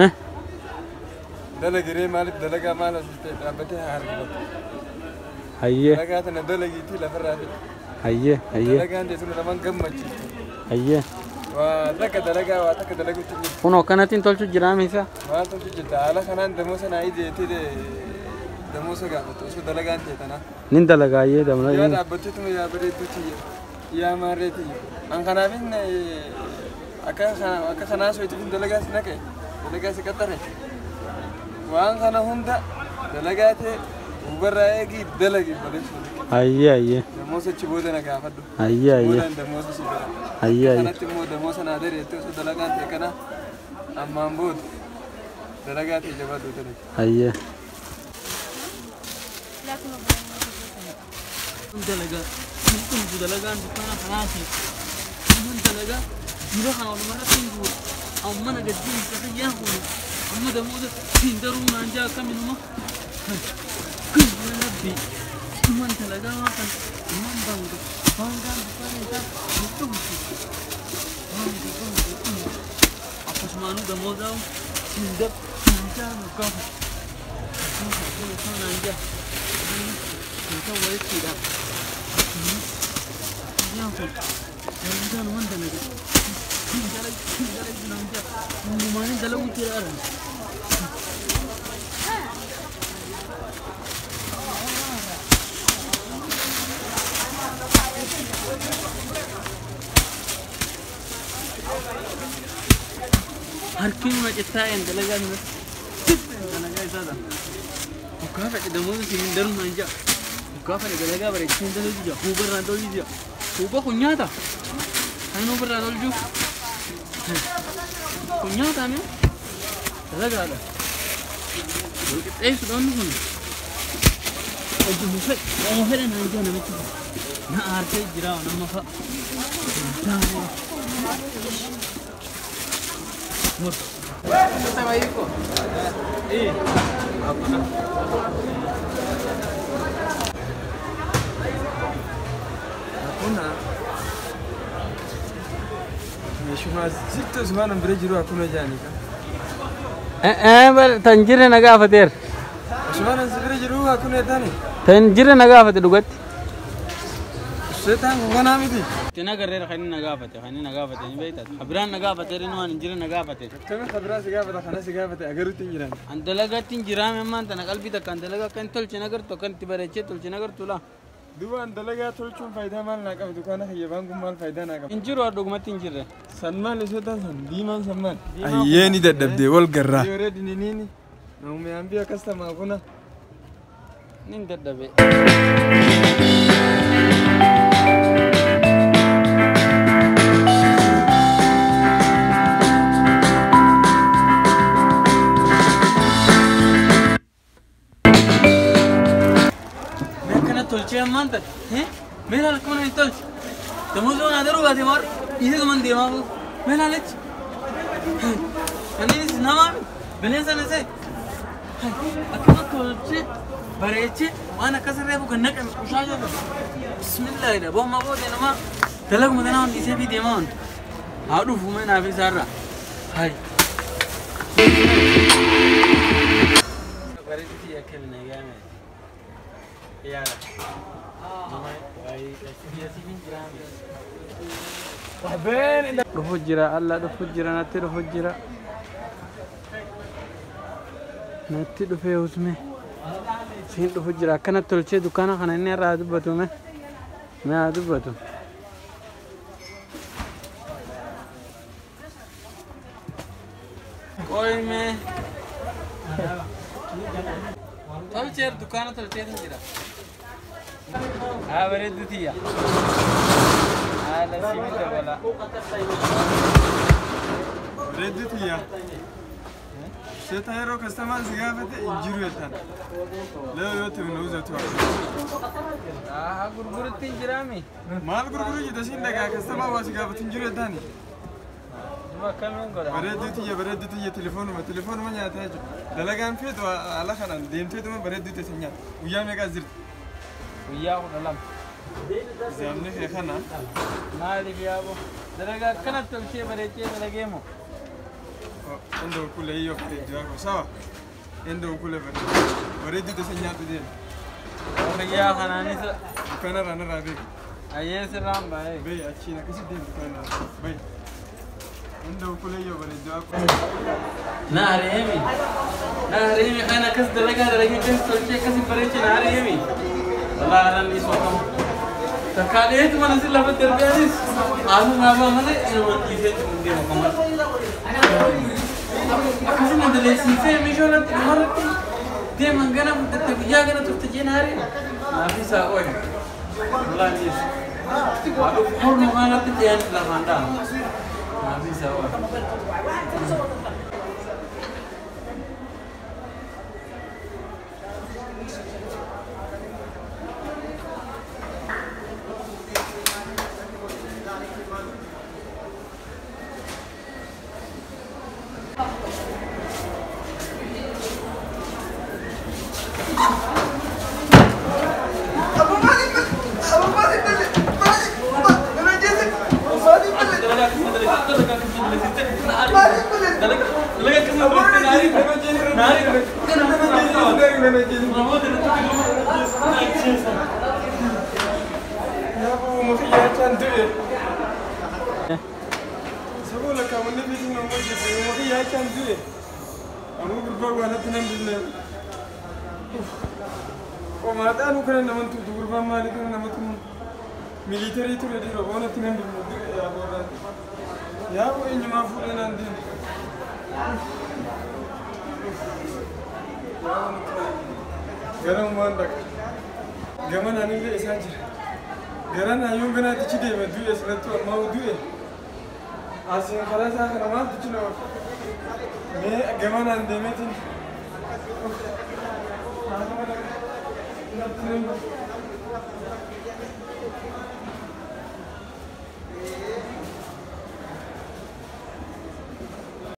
Eh? Dalagiree maaliif dalagaa maal asirratti dhaabbatee haa harkifatu. Hayyee. Dalagaa tana dalagiitii lafarraa fidi. Hayyee hayyee. Dalagaan teessuma naman gammachiistu. Hayyee. Waa takka dalagaa waa takka dalaguutti hin jirtu. Kun akkanattiin tolchu jiraame isa. Maal tolchu jirta haala kanaan damoosa naa ideetee damoosa gaafattu osoo dalagaan ta'e tanaa. Nin dalagaa hayyee Yaa damla. dhaabbatteetuma yaa bareedduu tiyya yaa maarree tiyya. An kanaafin akka kanaa so'itiif dalagaa si naqe dalagaa si qaxxare. Waan kana hunda dalagaa ta'e duubarraa eegii dalagi bareechuu. Hayyee hayyee. Damoosa achi booda na gaafadhu. Hayyee hayyee. Boodaan damoosa si godha. Hayyee hayyee. Kanatti immoo damoosa naa dareettee osoo dalagaan ta'e kana ammaan booda dalagaa ta'e jabaadhu dalagi. Hayyee. Dalagaa kun dalagaan dukkaana kanaati. Kun dalagaa jira kana walumarratti hin guuru. Amma na gaddi hin qasayyaan kun amma damooza hin daruu naan jaa akkaminuma. Kun rabbi man dalagaa waan kan man baangu baangaan dukkaana isaa hin dhumtu. Akkasumaanuu damoozaa hin dab hin jaa nu gaafa. Naan jaa. Kan walittidha. Yaa kun dalagaan waan dalaga. Dalagu naan jaa. Hundumaanii dalagu jira aran. Harki nuna cittaa'een dalagaa nuna. Dalagaa isaadha. Hoggaa fedhe damoota siin daruu naan jaa. Hoggaa fedhe dalagaa bareechiseen dalaguu jira. Huuba irraan tolchuu jira. Huuba kun nyaata. Kan huuba irraa tolchuu. Kun nyaata mee? Dalagaadha. Wal qixxeessuudha inni kun. Hojii fedhe ooma fedhe naan jaa namichi. Na aarsee jira nama fa'a. Mur. Hakuna. Meeshumaa jirtu asumaan bira jiru hakuna jaanika. Eh tan jirre na gaafateera. Asumaan as bira jiru hakuna taane. Tan jirre na gaafate dhugatti. Seetaan kun kanaa miti. Itti agarreera kan inni na gaafate kan inni na gaafate ni beektaa. Kabiraan na gaafate inni waan hin jirre na gaafate. Akkami kabiraa si gaafata kana si gaafate agaruutti hin jiran. An dalagaatti hin jiraame ammaan tana qalbii takka an dalagaa akka hin tolchine agartu akka itti bareechee tolchine agartu laa. Duuba an dalagaa tolchuun faayidaa maal naa qaba dukkaana kiyya kun maal faayidaa naa qaba. Hin jiru dhugumatti hin jirre. San maal isootaan san diimaan san maal. Ayyee ni dadhabdee wal garraa. Yeroo dininiini namummaa hambii akkas tamaa kuna. Nin dadhabe. Mee akkana tolchee ammaan tana. Mee laala akkuma hin tolche. Damoozoo naa daruu baate maar dhiisee tuman deemaa mee laalachi. Kanneenis namaa bineensa na se'e. Akkana tolchee bareechee waan akkas reefu kan naqame qushaasha ta'e. Bismillaahidha. Booma booda namaa dalaguma tanaa hundi dhiisee fi deemaa hundi. Haa dhufu mee naaf isaarraa. Hai. Bareeduuti akkami nagaame. Yaala. Dhufu jira alla dhufu jira natti dhufu jira. Natti dhufee usme. Siin dhufu jira akkana tolchee dukkaana kana inni irraa dubbatu mee. Mee haa dubbatu. Qoy mee. Tolcheer dukkaana tolcheetin jira. Haa bareeddu tiyya. Haala siimi dabala. Bareeddu tiyya. Seetaan yeroo kastamaan si gaafate hin jiru jettaan. Leo yoo ta'u na uzatu. Haa gurgurutti hin jiraami. Maal gurguruu jirta siin dhagaa kastamaan waa si gaafatu hin jiru jettaani. Duba akkamiin godha? Bareedduu tiyya bareedduu tiyya telefoonuma telefoonuma nyaataa jechuudha. Dalagaan feetu haala kanaan deemteetuma bareedduu teessa nyaata. Guyyaa meeqa as jirti? Guyyaa 12. Zaamni kee kana. Maaliif yaaboo? Dalagaa akkanatti tolchee bareechee dalagee moo? Enda ukule hiyo bareedduu ako sawa. Enda ukule bareedduu. Bareedduu tasa nyaatu deemi. Fayyaa kanaanis Dukkaanarraa narraa beeku. ayyee sirraan baay'ee. Bayi achiin akkasi deemi dukkaanarraa. Bayi. Enda ukule hiyo bareedduu ako. Na ari'eemi. Na ari'eemi kan akkas dalagaa dalagee akkas tolchee akkas bareechee na ari'eemi. Walaa nan dhiisu akkam. Takkaa dheetu mana si lafa darbee anis haasuu naafaa malee inuma dhiisee hin deemu akkam. Akkasuma daleessisee meeshaa irratti dhumarratti deeman gana fudhatte guyyaa gana turte jee na ari'e. Naaf isaa ooye. Walaa dhiisu. Horma kanatti dhiyaan lafaan dha'a. Naaf isaa ooye. Military ture dhiiroo boonatti nan bilbilu yaa booraan. Yaa boo eenyumaa fuudhee naan deemu. Gara uumaan dhaqa. Gama naanillee isaa jira. Gara naayyoon ganaatichi deema du'e asirratti ammaa du'e. Asiin karaa isaa kana maaltu jira? Mee gama naan deemeetiin. Natti nan